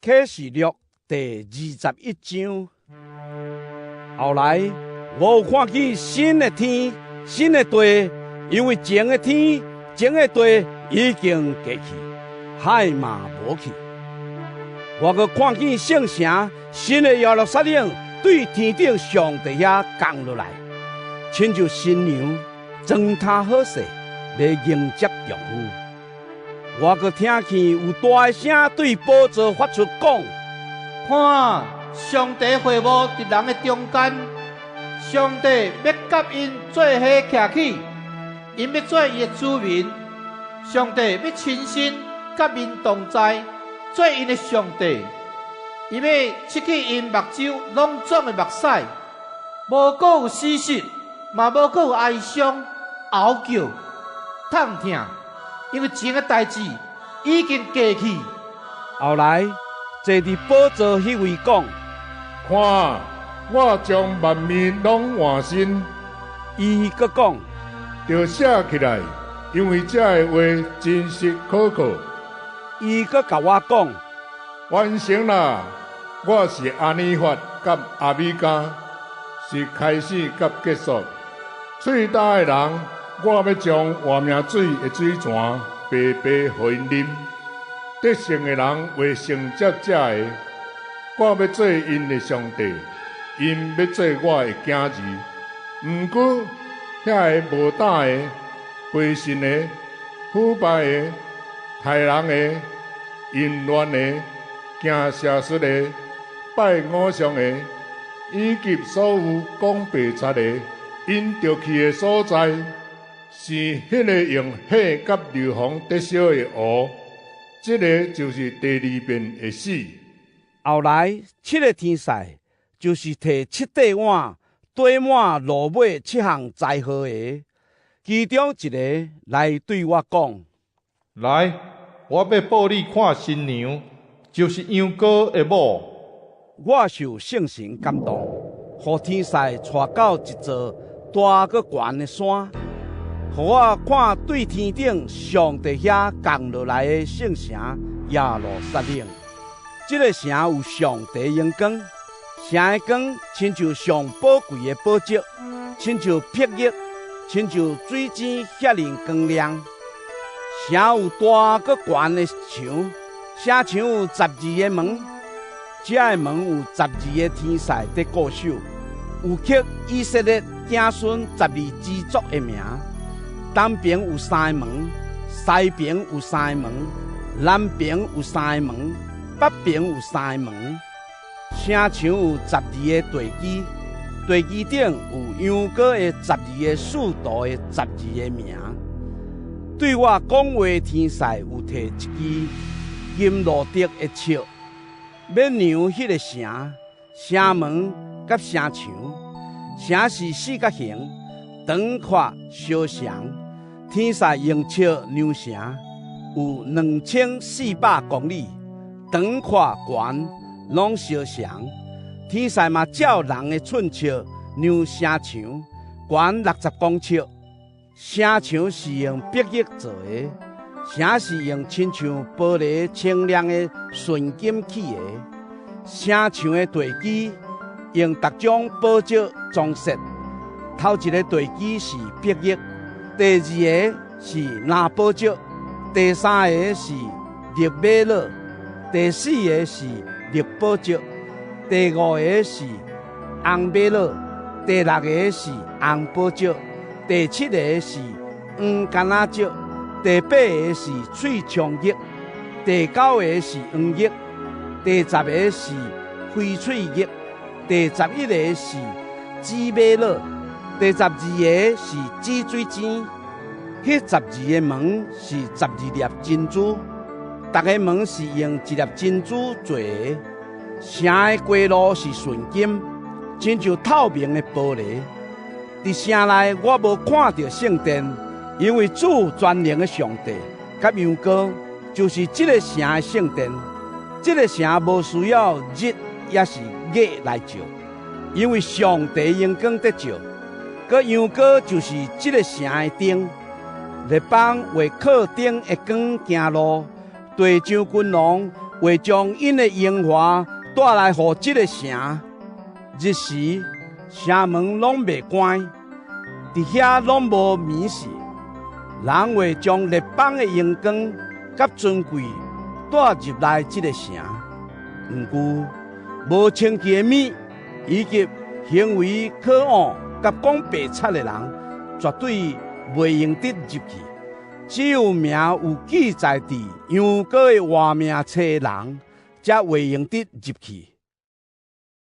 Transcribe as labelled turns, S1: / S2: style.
S1: 啟示錄第21章。後來我有看見新的天、新的地，因為前的天、前的地已經過去，海嘛無去。我閣看見聖城新的耶路撒冷對天頂上帝遐降落來，親像新娘妝奅好勢，欲迎接丈夫。我閣聽見有大聲對寶座發出講：
S2: 看，上帝會幕佇人的中間，上帝欲佮𪜶做伙徛起，𪜶欲做伊的子民，上帝欲親身佮𪜶同在，做𪜶的上帝。伊欲拭去𪜶目睭攏總的目屎，無閣有死屍，嘛無閣有哀傷、嗷叫、痛疼，因為前的代誌已經過去。
S1: 後來坐佇寶座彼位講：
S3: 看，我將萬物攏換新。
S1: 伊閣講：
S3: 著寫起來，因為這个話真實可靠。
S1: 伊閣共我講：
S3: 完成啦！我是阿爾法佮阿米迦，是開始佮結束。喙焦的人，我欲將活命水的水泉白白予𪜶啉。得勝的人會承接這个，我欲做𪜶的上帝，𪜶欲做我的囝兒。毋過，遐个無膽的、背信的、腐敗的、刣人的、淫亂的、行邪術的、拜偶像的，以及所有講白賊的，𪜶著去的所在，是彼个用火佮硫磺佇燒的湖。這个就是第二遍的死。
S1: 後來七个天使就是提七塊碗，綴滿落尾七項災禍的，其中一个來對我講：
S4: 來，我欲報你看新娘，就是羊羔的某。
S1: 我受聖神感動，予天使帶到一座大閣懸的山，予我看對天頂上帝遐降落來的聖城耶路撒冷。這个城有上帝榮光，城的光親像上寶貴的寶石，親像碧玉，親像水晶遐爾光亮。城有大閣懸的牆，城牆有十二个門，這个門有十二个天使佇固守，有刻以色列子孫十二支族的名。東邊有三个門，西邊有三个門，南邊有三个門，北邊有三个門。城牆有十二个地基，地基頂有羊羔的十二个使徒的十二个名。對我講話天使有提一支金路德的尺，欲量彼个城、城門佮城牆。城是四角形，長闊相仝。天使用尺量城，有2400公里，長闊懸攏相仝。天使嘛照人的寸尺量城牆，懸60公尺。城牆是用碧玉做的，城是用親像玻璃清亮的純金砌的。城牆的地基用逐種寶石裝飾。頭一个地基是碧玉，第二个是藍寶石，第三个是綠瑪瑙，第四个是綠寶石，第五个是紅瑪瑙，第六个是紅寶石，第七个是黃橄欖石，第八个是翠松玉，第九个是黃玉，第十个是翡翠玉，第11个是紫瑪瑙，第十二个是紫水晶。彼十二个門是十二粒珍珠，逐个門是用一粒珍珠做的。城的街路是純金，親像透明的玻璃。佇城內我無看著聖殿，因為主全能的上帝佮羊羔就是這个城的聖殿。這个城無需要日抑是月來照，因為上帝榮光佇照，閣羊羔就是這个城的燈。列邦會靠燈的光行路，大將君王會將𪜶的榮華帶來予這个城。日時城門攏袂關，佇遐攏無暝時。人會將列邦的榮光佮尊貴帶入來這个城。毋過，無清潔的物，以及行為可惡佮講白賊的人，絕對袂用得入去。只有名有記載佇羊羔的活命冊的人，才會用得入去。